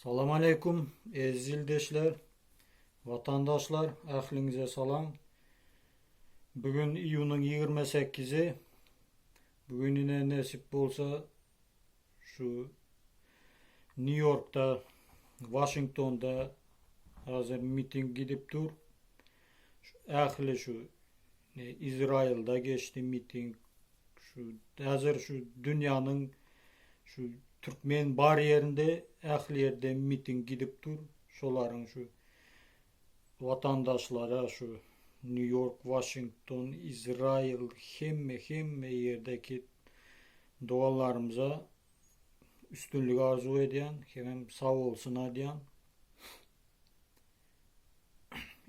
Salam aleýkum eziz ildeşler, watandaşlar ähliňize salam. Bu gün iýunyň 28-i. Bu gün ine nesip bolsa şu Nýu Ýorkda, Waşingtonda hazir miting gidip dur. Şu ähli şu Izrailda geçdi miting. Şu häzir şu dünýäniň şu türkmen bar ýerinde ähli ýerde miting gidip dur. Şolaryň şu watandaşlara şu Nýu Ýork, Waşington, Izrail hemme hemme ýerdeki doganlarymyza üstünlik arzuw edýän, hemem sag bolsun aýdýan.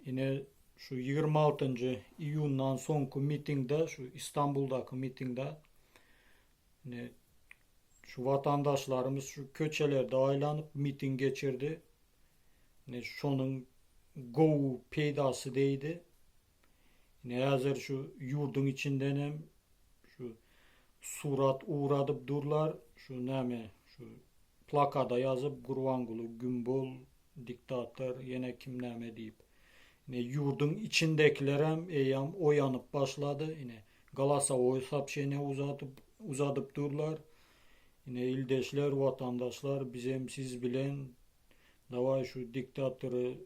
Ine şu 26-njy iýundan soňky mitingde, şu Istanbuldaky mitingde ine şu watandaşlarymyz şu köçelerde aýlanyp miting geçirdi. Ine şonuň gowy peýdasy diýdi. Ine häzir şu ýurduň içinden hem şu surat ugradyp durlar. Şu näme şu plakada ýazyp Gurbanguly güm bol diktator ýene kim näme diýip. Ine ýurduň içindekilerem eýýäm oýanyp başlady. Ine golosowoý soobşeniýa uzadyp uzadyp durlar. Ine ildeşler watandaşlar bizem siz bilen dawaý şu diktatory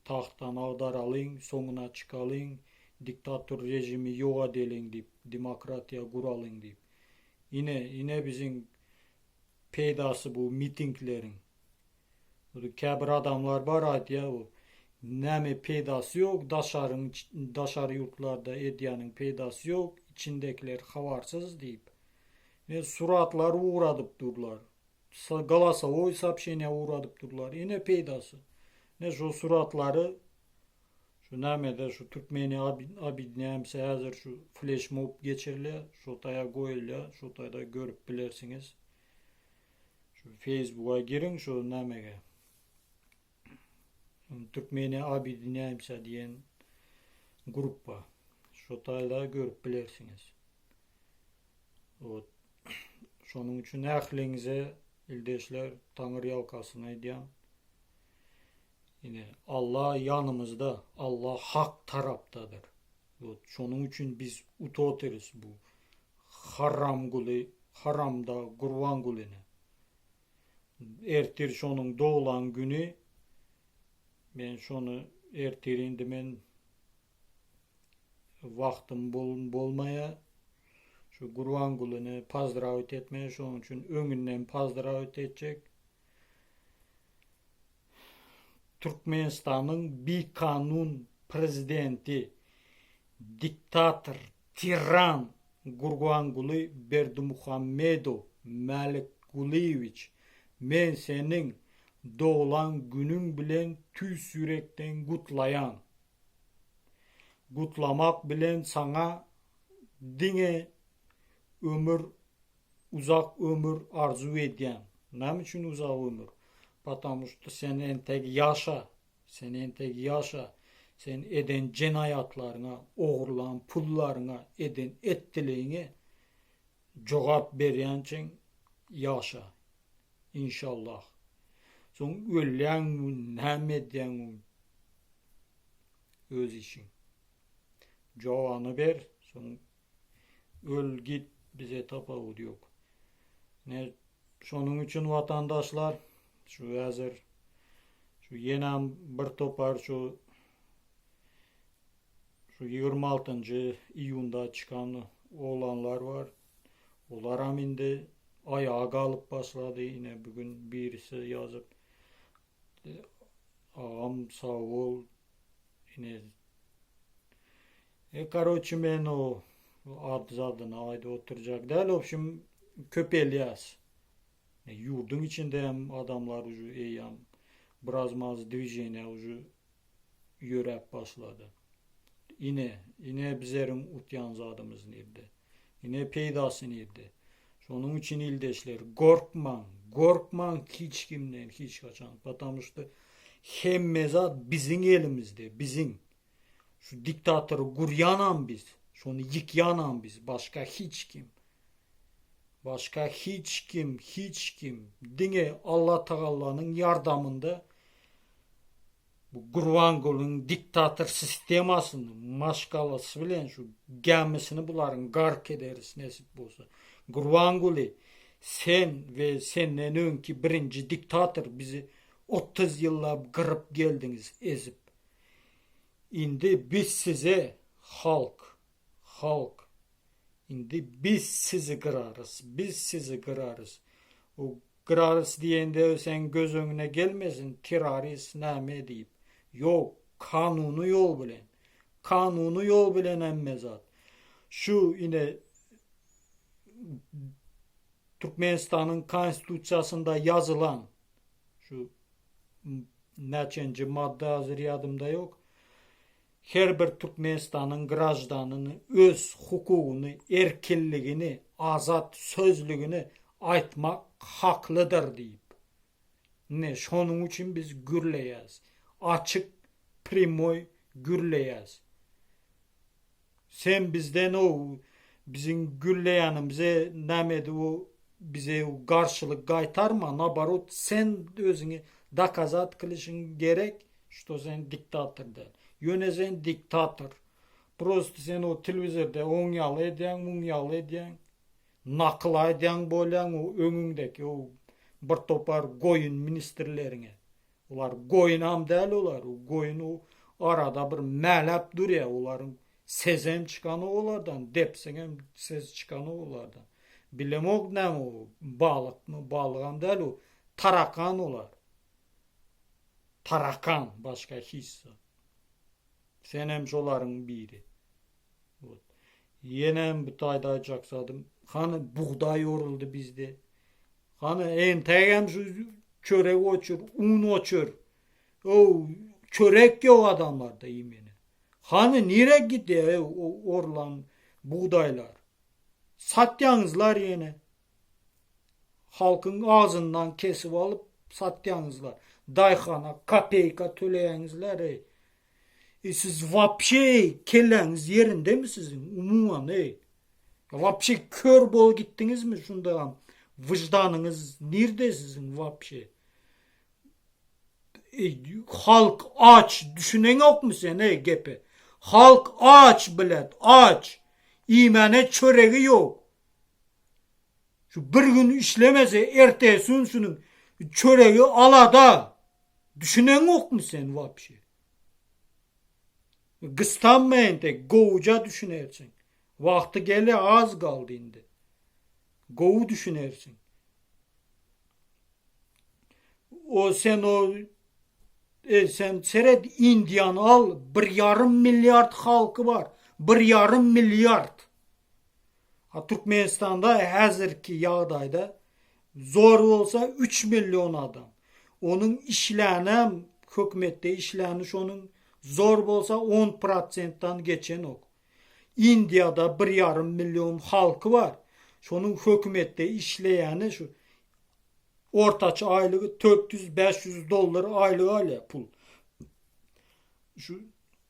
tagtdan agdaralyň, soňuna çykalyň, diktator režimi ýok edeliň diýip, demokratiýa guralyň diýip. Ine, ine biziň peýdasy bu mitingleriň. Käbir adamlar bar aýdýar, bu näme peýdasy ýok, daşaryň daşary ýurtlarda edýäniň peýdasy ýok, içindekiler habarsyz diýip. Ine suratlary ugradyp durlar. Golosowoý soobşeniýa ugradyp durlar. Ine peýdasy. Ine şu suratlary şu nämede şu Türkmeni obýedinýämse häzir şu fleşmob geçirilýär. Şo taýa goýulýar. Şo taýda görüp bilersiňiz. Şu Facebooka giriň şu nämege. Türkmeni obýedinýämse diýen gruppa. Şo taýda görüp bilersiňiz. Ot. Şonuň üçin ähliňize ildeşler Taňry ýalkasyn aýdýan. Ine, Alla ýanymyzda, Alla hak tarapdadyr. Ot, şonuň üçin biz utotyrys bu Haramguly, Haramdag Gurbangulyny. Ertir şonuň doglan güni. Men şony ertir indi men Wagtym bolmaýar. Şu Gurbangulyny pozdrawit etmeli, şonuň üçin öňünden pozdrawit etjek. Türkmenistanyň bikanun prezidenti, diktator, tiran Gurbanguly Berdimuhamedow Mälikgulyýewiç, men seniň doglan günüň bilen tüýs ýürekden gutlaýan. Gutlamak bilen saňa diňe ömür uzak ömür arzuw edýän. Näme üçin uzak ömür? Потому что sen entek ýaşa. Sen entek ýaşa. Sen eden jenaýatlaryňa, ogurlan pullaryňa, eden etdiligiňe jogap berýänçeň ýaşa. Inşallah. Soň ölýäňmi, näme edýäňmi öz işiň. Jogany ber, soň öl git bize tapawudy ýok. Ne şonuň üçin watandaşlar şu häzir şu ýenäm bir topar şu şu 26-njy iýunda çykan oglanlar bar. Olaram indi aýaga galyp başlady. Ine bu gün birisi ýazyp, Agam sag bol. Ine E karoçi men o ad zadyny aýdyp oturjak däl. Obşim köpelýäs. E, ýurduň içinde hem adamlar uju eýýäm biraz maz dwiženiýa uju ýöräp başlady. Ine, ine bizeriň utýan zadymyz nirde. Ine peýdasy nirde. Şonuň üçin ildeşler gorkmaň, gorkmaň hiç kimden hiç haçan. Потому что hemme zat biziň elimizde, biziň. Şu diktatory gurýanam biz, şony ýykýanam biz, başga hiç kim. Başga hiç kim, hiç kim, diňe Allatagallanyň ýardamynda bu Gurbangulyň diktator sistemasyny, maşgalasy bilen şu gämisini bularyň gark ederis nesip bolsa. Gurbanguly, sen we senden öňki birinji diktator bizi 30 ýyllap gyryp geldiňiz, ezip. Indi biz size halk, halk, Indi biz sizi gyrarys, biz sizi gyrarys. O gyrarys diýende seň göz öňüne gelmesin terrorist näme diýip. Ýok, kanuny ýol bilen. Kanuny ýol bilen hemme zat. Şu ine Türkmenistanyň konstitusiýasynda ýazylan şu näçenji madda hazir ýadymda ýok. Her bir Türkmenistanyň graždanyny öz hukugyny, erkinligini, azat sözlügini aýtmak haklydyr diýip. Ine, şonuň üçin biz gürleýäs. Açyk, primoý gürleýäs. Sen bizden o biziň gürleýänimize näme edip o bize garşylyk gaýtarma, naborot sen özüňi dokazat kylyşyň gerek, şto sen diktator däl. Ýöne sen diktator. Prosto sen o telewizorda oň ýaly edýäň, muň ýaly edýäň. Nakyl aýdýaň bolýaň o öňüňdeki o bir topar goýun ministrleriňe. Olar goýunam däl olar, o goýun o arada bir mäläp durýar, olaryň sesem çykanok olardan, depseňem ses çykanok olardan. Bilemok näme o, balykmy, balygam däl o, tarakan olar. Tarakan, başga hiç zat. Senem şolaryň biri. Wot. Ýenem bu taýda aýtjak zadym, hany bugdaý oruldy bizde. Hany entegem şu çörek oçur, un oçur. Ow, çörek ýok adamlarda iýmene. Hany nirä gidýär o orlan bugdaýlar? Satýaňyzlar ýene. Halkyň agzyndan kesip alyp satýaňyzlar. Daýhana kopeýka töleýäňizler eý. E siz wapşe eý kelläňiz ýerindemi siziň umuman eý. Wapşe kör bolup gitdiňizmi şundagam wyždanyňyz nirde siziň wapşe. Eý halk aç düşüneňokmy sen eý gepe. Halk aç bilet aç. Iýmäne çöregi ýok. Şu bir gün işlemese ertesi gün şunuň çöregi alada. Düşüneňokmy sen wapşe. Gystanma entek gowuja düşünersiň. Wagty gelýär az galdy indi. Gowy düşünersiň. O sen o e, sen seret Indiýany al bir ýarym milliard halky bar. Bir ýarym milliard. A Türkmenistanda häzirki ýagdaýda zor bolsa 3 million adam. Onuň işlänem hökümetde işläni şonuň zor bolsa 10 prosentdan geçenok. Indiýada bir ýarym million halky bar. Şonuň hökümetde işleýäni şu ortaça aýlygy 400-500 dollar aýlyk alýar pul. Şu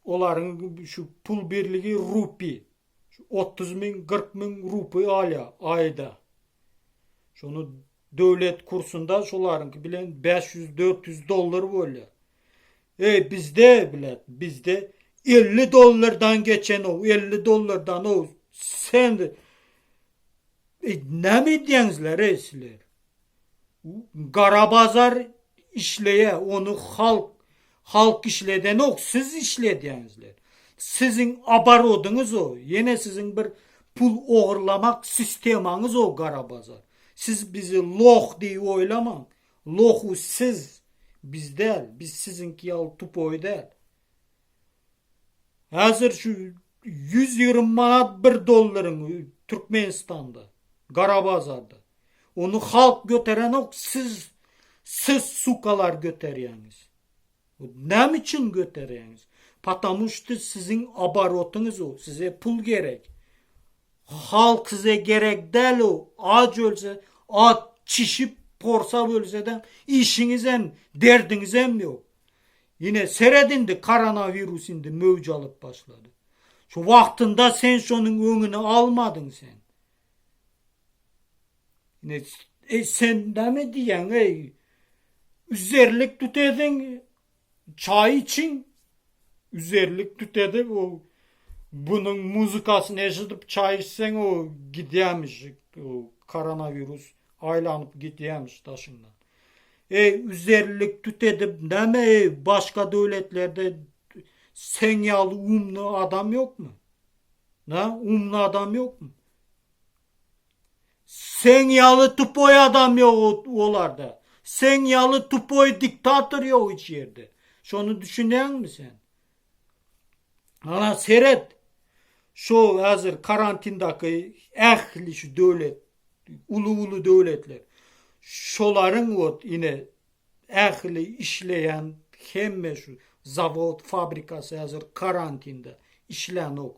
olaryň şu pul birligi rupi. Şu 30 müň, 40 müň rupi alýar aýda. Şony döwlet kursunda şolaryňky bilen 500-400 dollar bolýar. Ey bizde bilet, bizde 50 dollardan geçen o, 50 dollardan o sen e, näme edýäňizler ey sizler? Gara bazar işleýär, ony halk halk işledenok, siz işledýäňizler. Siziň oborodyňyz o, ýene siziň bir pul ogurlamak sistemaňyz o gara bazar. Siz bizi loh diýip oýlamaň. Lohu siz, biz däl, biz siziňki ýaly tupoý däl. Häzir şu 120 manat bir dollaryň Türkmenistanda, gara bazarda. Ony halk göterenok, siz, siz sukalar göterýäňiz. Näme üçin göterýäňiz? Потому что siziň oborotyňyz o, size pul gerek. Halk size gerek däl o, aç ölse, aç çişip porsap ölsedem işiňizem, derdiňizem ýok. Ine seret indi koronawirus indi möwç alyp başlady. Şu wagtynda sen şonuň öňüni almadyň sen. Ine, eý sen näme diýýäň eý? Üzerlik tütediň, çaý içiň. Üzerlik tütedip o bunuň muzikasyny eşidip çaý içseň o gidýämiş o koronawirus aýlanyp gidýämiş daşyňdan. Eý üzerlik tütedip näme eý başga döwletlerde seň ýaly umny adam ýokmy? Nä umny adam ýokmy? Seň ýaly tupoý adam ýok olarda. Seň ýaly tupoý diktator ýok hiç ýerde. Şony düşünýäňmi sen? Ana seret. Şo häzir karantindaky ähli şu döwlet, uly-uly döwletler. Şolaryň wot ine ähli işleýän hemme şu zawod, fabrikasy häzir karantinde işlänok.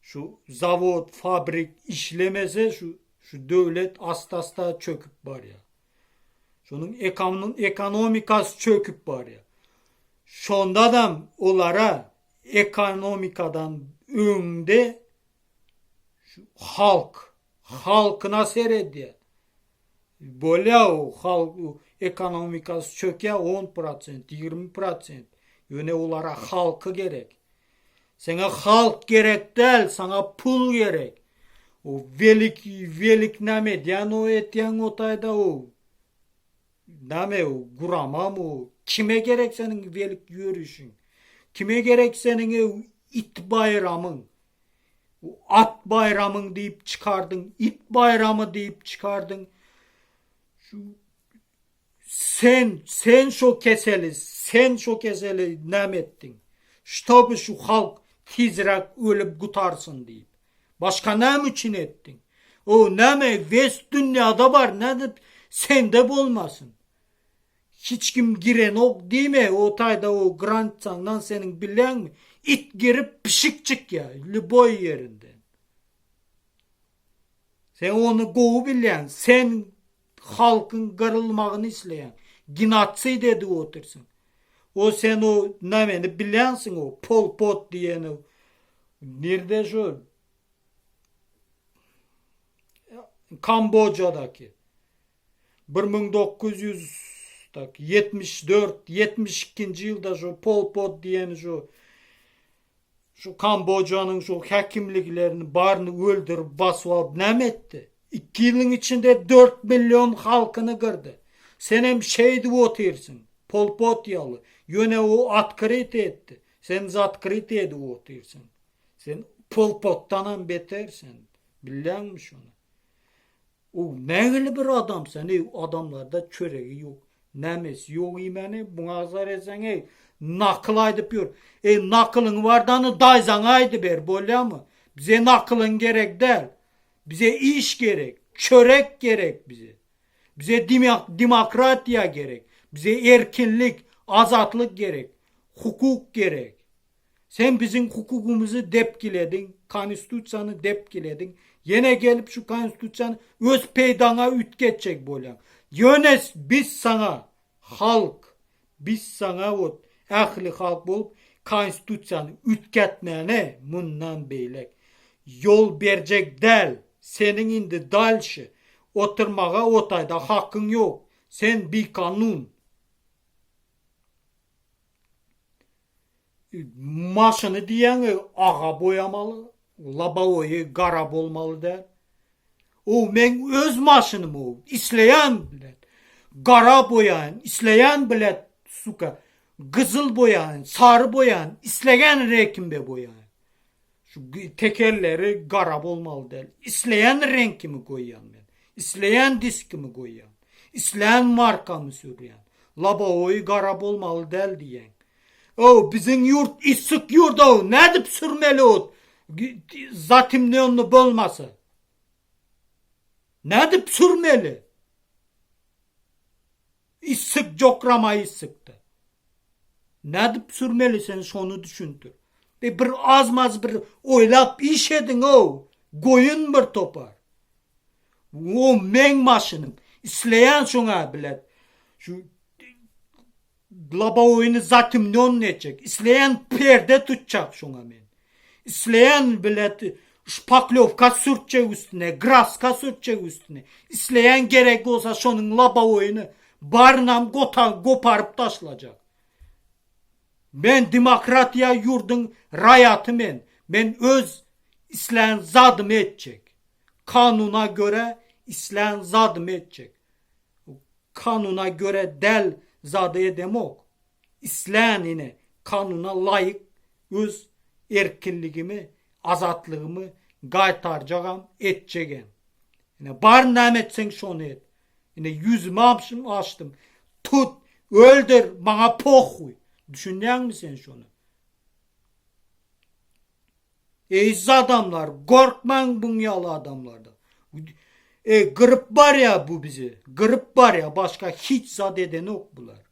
Şu zawod, fabrik işlemese şu şu döwlet asta-asta çöküp barýar. Şonuň ekonomikasy çöküp barýar. Şondadam olara ekonomikadan öňde şu halk, halkyna seredýär. Bolýar o halk ekonomikasy çökýär 10 prosent, 20 prosent. Ýöne olara halky gerek. Saňa halk gerek däl, saňa pul gerek. O welik, welik näme edýän o etýäň o taýda o. Näme o guramam o. Kime gerek seniň welik ýörüşiň? Kime gerek seniň it baýramyň? At baýramyň diýip çykardyň, it baýramy diýip çykardyň. Şu Sen, sen şo keseli, sen şo keseli näme etdiň? Ştoby şu halk tizräk ölüp gutarsyn diýip. Başga näme üçin etdiň? O näme wes dünýada bar, nädip sende bolmasyn? Hiç kim girenok diýme, o taýda o granitsaňdan seniň bilýäňmi, it girip pişik çykýa, lýuboý ýerinden. Sen ony gowy bilýäň, sen Halkyň gyrylmagyny isleýäň. Genotsid edip otyrsyň. O sen o nämeni bilýänsiň o Pol Pot diýeni nirde şu Kambojadaky 1900 tak 74 72-nji ýylda şu Pol Pot diýeni şu Şu Kambojanyň şu häkimliklerini baryny öldürip basyp alyp näme etdi? Iki ýylyň içinde 4 million halkyny gyrdy. Senem şeýdip otyrsyň. Pol Pot ýaly. Ýöne o otkryty etdi. Sen zatkryty edip otyrsyň. Sen Pol Potdanam beter sen. Bilýäňmi şony? O nähili bir adam sen eý adamlarda çöregi ýok nämesi ýok iýmäne muňa azar etseň eý nakyl aýdyp ýör eý nakylyň bardany daýzaňa aýdyber bolýamy bize nakylyň gerek däl bize iş gerek çörek gerek bize bize demokratiýa gerek bize erkinlik azatlyk gerek hukuk gerek Sen biziň hukugymyzy depgilediň, konstitusiýany depgilediň. Ýene gelip şu konstitusiýany öz peýdaňa üýtgetjek bolýaň. Ýöne biz saňa halk, biz saňa wot ähli halk bolup konstitusiýany üýtgetmäne mundan beýlek ýol berjek däl. Seniň indi dalşy oturmaga o taýda hakyň ýok. Sen bikanun. Maşyny diýýäňi aga boýamaly, lobowoýy gara bolmaly däl. O meň öz maşynym o. Isleýän bilet gara boýaýyn, isleýän bilet suka gyzyl boýaýyn, sary boýaýyn, isleýän reňkimde boýaýyn. Şu tekerleri gara bolmaly däl. Isleýän reňkimi goýýan men. Isleýän diskimi goýýan. Islän markamy sürýän. Lobowoýy gara bolmaly däl diýýäň. Ow, biziň ýurt issyk ýurt-ow, nädip sürmeli ot zatemnenny bolmasa? Nädip sürmeli? Issyk jokrama issykda. Nädip sürmeli sen şony düşündir. E bir az-maz bir oýlap iş ediň-ow, goýun bir topar. O meň maşynym. Isleýän şoňa bilet. Şu Lobowoýny zatemnennyý etjek. Isleýän perde tutjak şoňa men. Isleýän bilet. Şpaklýowka sürtjek üstüne, graska sürtjek üstüne. Isleýän gerek bolsa şonuň lobowoýyny barynam gota goparyp taşlajak. Men demokratiýa ýurduň raýaty men. Men öz islän zadymy etjek. Kanuna görä islän zadymy etjek. Kanuna görä däl zady edemok. Islän ine kanuna laýyk öz erkinligimi, azatlygymy gaýtarjagam, etjegem. Ine bar näme etseň şony et. Ine ýüzümi açdym. Tut, öldür, maňa pohuý. Düşünýäňmi sen şony? Eziz adamlar, gorkmaň buň ýaly adamlardan. E, gyryp barýa bu bizi. Gyryp barýa, başga hiç zat edenok bular.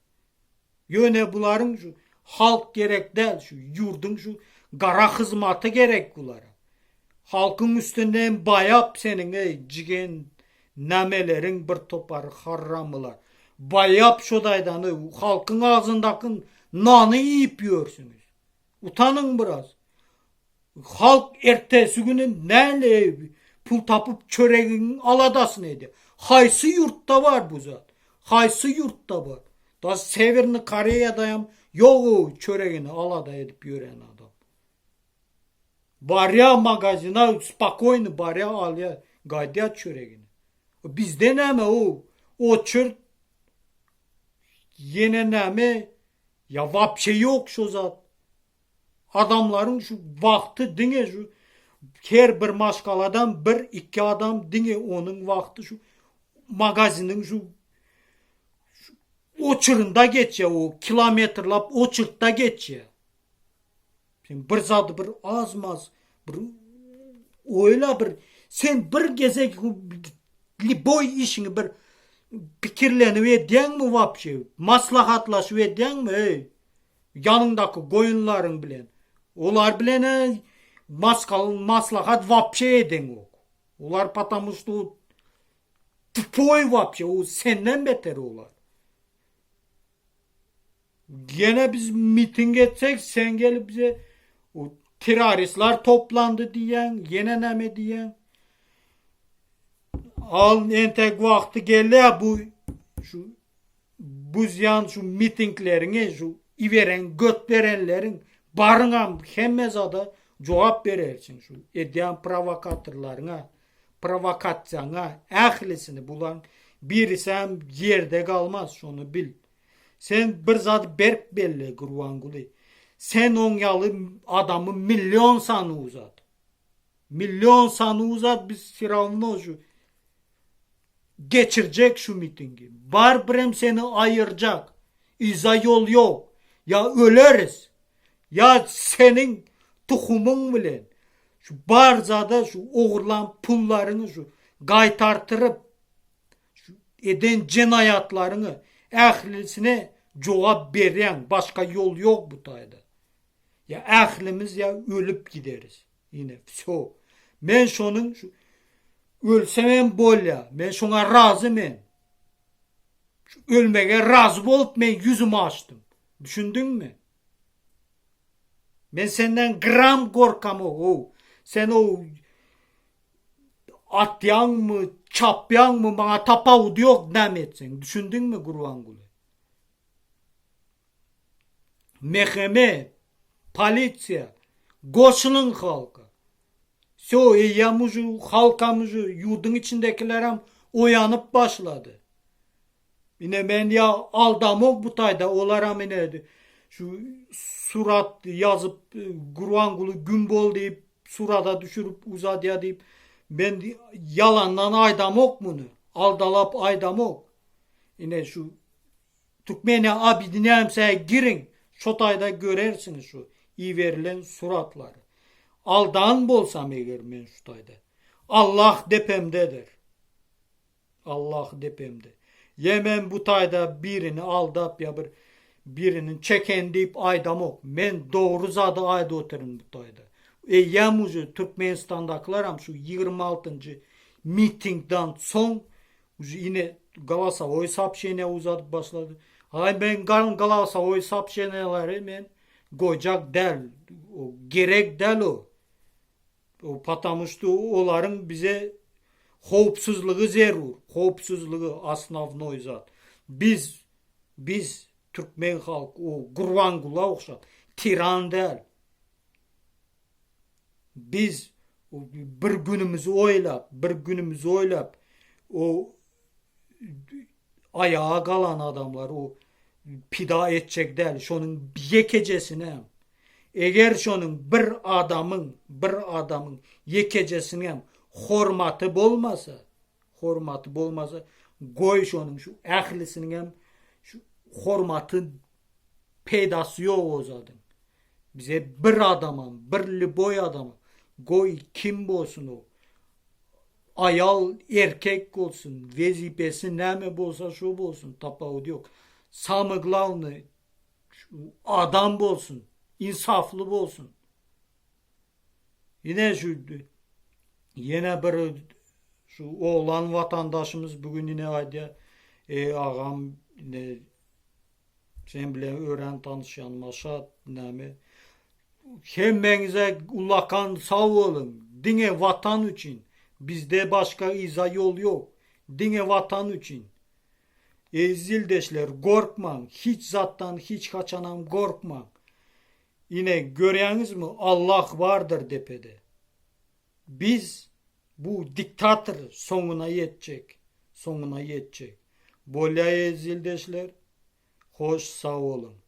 Ýöne bularyň şu halk gerek däl, şu ýurduň şu gara hyzmaty gerek bulara. Halkyň üstünden baýap seniň eý jigen nameleriň bir topar harramylar. Baýap şo daýdany halkyň agzyndaky nany iýip ýörsüňiz. Utanyň biraz. Halk ertesi güni näle pul tapyp çöregiň aladasyny edýär. Haýsy ýurtda bar bu zat? Haýsy ýurtda bar? Da Sewerny Koreýadaýam ýok o çöregini alada edip ýören adam. Barýa magazina spokoýny barýa alýa gaýdýa çöregini. Bizde näme o oçert ýene näme ýa wapşe ýok şo zat. Adamlaryň şu wagty diňe şu her bir maşgaladan bir iki adam diňe onuň wagty şu magaziniň şu oçurynda geçýär o kilometrlap oçurtda geçýär. Sen bir zady bir az-maz bir oýla bir sen bir gezek liboý işiňi bir pikirlenip edýäňmi wapşe maslahatlaşyp edýäňmi eý Ýanyňdaky goýunlaryň bilen. Olar bilen-ä maslahat wapşe edeňok. Olar patamu şto tupoý wapşe, o senden beter olar. Ýene biz miting etsek, sen gelip bize o terroristler toplandy diýýäň, ýene näme diýýäň? Al entek wagty gelýär bu şu Buzýan şu mitingleriňi şu iberen göt berenleriň baryňam hemme zada jogap berersiň şu edýän prowokatorlaryňa prowokasiýaňa ählisini bulaň birisem ýerde galmaz şony bil. Sen bir zady berk belle Gurbanguly sen oň ýaly adamy million sany uzat. Million sany uzat biz sirawno şu Geçirjek şu mitingi. Bar birem seni aýyrjak. Yza ýol ýok. Ýa öleris. Ýa seniň tuhumyň bilen şu bar zada şu ogurlan pullaryňy şu gaýtartyryp şu eden jenaýatlaryňy ählisine jogap berýäň. Başga ýol ýok bu taýda. Ýa ählimiz ýa ölüp gideris. Ine, wsyo. Men şonuň şu ölsemem bolýa. Men şoňa razy men. Şu ölmege razy bolup men ýüzümi açdym. Düşündiňmi? Men senden gram gorkamok, ow. Sen o atýaňmy, çapýaňmy, maňa tapawudy ýok näme etseň. Düşündiňmi, Gurbanguly? MHM, polisiýa, goşulyň halka. Wsyo, eýýäm uje halkam uje ýurduň içindekilerem oýanyp başlady. Ine men ýa aldamok bu taýda, olaram ine şu surat ýazyp Gurbanguly güm bol diýip surata düşürip uzadýa diýip men ýalandan aýdamok muny, aldalap aýdamok. Ine şu Türkmeniýa obýedinýaýmsa giriň şo taýda görersiňiz şu iberilen suratlary. Aldan bolsam eger men şu taýda. Allah depemdedir. Allah depemde. Ýa men bu taýda birini aldap ýa bir biriniň çeken diýip aýdamok. Men dogry zady aýdyp otyryn bu taýda. Eýýäm uje Türkmenistandakylaram şu 26-njy mitingdan soň Uje ine golosowoý soobşeniýa uzadyp başlady. Aý men golosowoý soobşeniýalary men goýjak däl. O gerek däl o. Потому что olaryň bize howpsuzlygy zerur. Howpsuzlygy osnownoý zat. Biz, biz türkmen halky o Gurbangula ogşap tiran däl. Biz bir günümizi oýlap, bir günümizi oýlap o aýaga galan adamlar o pida etjek däl. Şonuň ýekejesinem. Eger şonuň bir adamyň, bir adamyň ýekejesiniňem hormaty bolmasa, hormaty bolmasa, goý şonuň şu ählisiniňem şu hormaty peýdasy ýok o zadyň. Bize bir adamam, bir lýuboý adamam, goý kim bolsun o, aýal, erkek bolsun, wezipesi näme bolsa şo bolsun, tapawudy ýok. Samyý glawnyý adam bolsun, insafly bolsun. Ine şu ýene bir şu oglan watandaşymyz bu gün ine aýdýar, Eý agam, ine sen bilen örän tanyşýanyma şat, näme. Hemmäňize ullakan sag boluň. Diňe Watan üçin. Bizde başga yza ýol ýok. Diňe Watan üçin. Eziz ildeşler, gorkmaň, hiç zatdan hiç haçanam gorkmaň. Ine, görýäňizmi, Allah bardyr depede. Biz bu diktator soňuna ýetjek, soňuna ýetjek. Bolýa eziz ildeşler, hoş sag boluň.